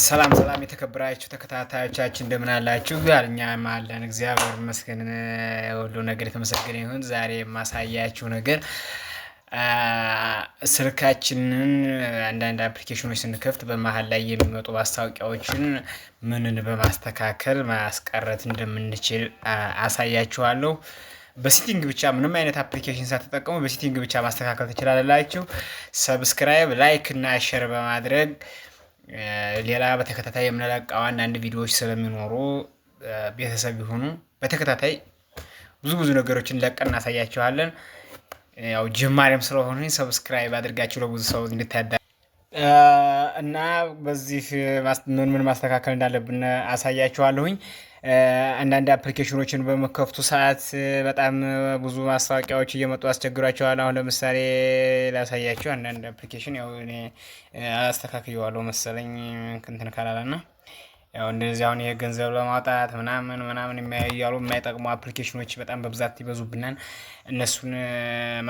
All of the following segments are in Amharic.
ሰላም ሰላም የተከበራችሁ ተከታታዮቻችን፣ እንደምን አላችሁ? እኛም አለን፣ እግዚአብሔር ይመስገን፣ ሁሉ ነገር የተመሰገነ ይሁን። ዛሬ የማሳያችሁ ነገር ስልካችንን አንዳንድ application ኖች ስንከፍት በመሀል ላይ የሚመጡ ማስታወቂያዎችን ምንን በማስተካከል ማስቀረት እንደምንችል አሳያችኋለሁ። በ setting ብቻ፣ ምንም አይነት application ሳትጠቀሙ በ setting ብቻ ማስተካከል ትችላላችሁ። Subscribe፣ like እና share በማድረግ ሌላ በተከታታይ የምንለቀው አንዳንድ ቪዲዮዎች ስለሚኖሩ ቤተሰብ ይሁኑ። በተከታታይ ብዙ ብዙ ነገሮችን ለቀን እናሳያችኋለን። ያው ጀማሪም ስለሆኑ subscribe አድርጋችሁ ለብዙ ሰው እንድታዳ እና በዚህ ምን ምን ማስተካከል እንዳለብን አሳያችኋለሁኝ። አንዳንድ application ኖችን በምትከፍቱ ሰዓት በጣም ብዙ ማስታወቂያዎች እየመጡ አስቸግሯችኋል። አሁን ለምሳሌ ላሳያችሁ። አንዳንድ application ያው እኔ አስተካክየዋለሁ መሰለኝ እንትን ካላለና ያው እንደዚህ አሁን ይሄ ገንዘብ ለማውጣት ምናምን ምናምን እያሉ የማይጠቅሙ application ኖች በጣም በብዛት ይበዙብናል። እነሱን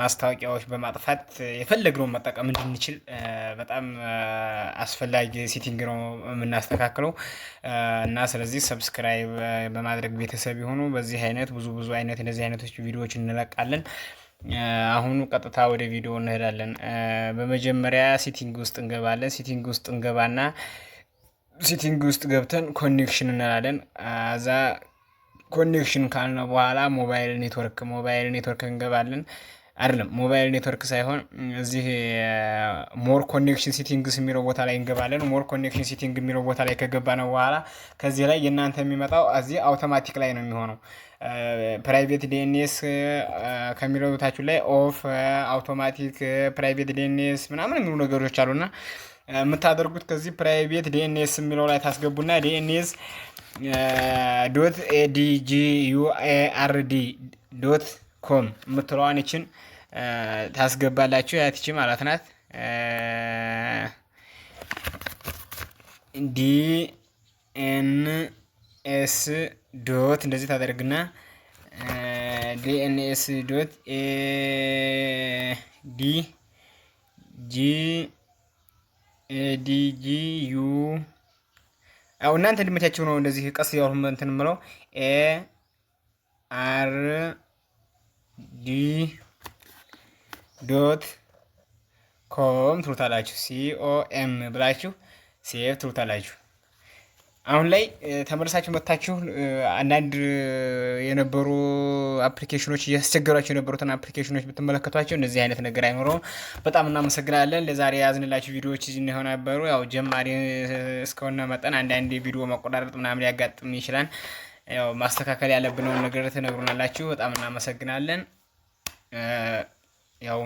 ማስታወቂያዎች በማጥፋት የፈለግነውን መጠቀም እንድንችል በጣም አስፈላጊ setting ነው የምናስተካክለው። እና ስለዚህ subscribe በማድረግ ቤተሰብ ይሁኑ። በዚህ አይነት ብዙ ብዙ አይነት እንደዚህ አይነቶች ቪዲዮዎች እንለቃለን። አሁኑ ቀጥታ ወደ ቪዲዮ እንሄዳለን። በመጀመሪያ setting ውስጥ እንገባለን። Setting ውስጥ እንገባና setting ውስጥ ገብተን connection እንላለን። እዛ connection ካልነው በኋላ mobile network፣ mobile network እንገባለን። አይደለም፣ mobile network ሳይሆን እዚህ more connection settings የሚለው ቦታ ላይ እንገባለን። More connection setting የሚለው ቦታ ላይ ከገባነው በኋላ ከዚህ ላይ የእናንተ የሚመጣው እዚህ አውቶማቲክ ላይ ነው የሚሆነው። Private DNS ከሚለው ታችሁ ላይ off፣ automatic፣ private DNS ምናምን የሚሉ ነገሮች አሉና የምታደርጉት ከዚህ private DNS የሚለው ላይ ታስገቡና DNS.adguard.com የምትለዋን ይችን ታስገባላችሁ። ያትቺ ማለት ናት። DNS dot እንደዚህ ታደርግና DNS dot A D G A D G U፣ ያው እናንተ እንዲመቻችሁ ነው። እንደዚህ ቀስ ያው እንትን የምለው ARD.com ትሉታላችሁ። COM ብላችሁ save ትሉታላችሁ። አሁን ላይ ተመልሳችሁ መጥታችሁ አንዳንድ የነበሩ application ኖች፣ እያስቸገሯቸው የነበሩትን application ኖች ብትመለከቷቸው እንደዚህ አይነት ነገር አይኖረውም። በጣም እናመሰግናለን። ለዛሬ የያዝንላችሁ ቪዲዮዎች እዚህ ነበሩ። ያው ጀማሪ እስከሆነ መጠን አንዳንድ ቪዲዮ መቆራረጥ ምናምን ሊያጋጥም ይችላል። ያው ማስተካከል ያለብነውን ነገር ትነግሩናላችሁ። በጣም እናመሰግናለን። ያው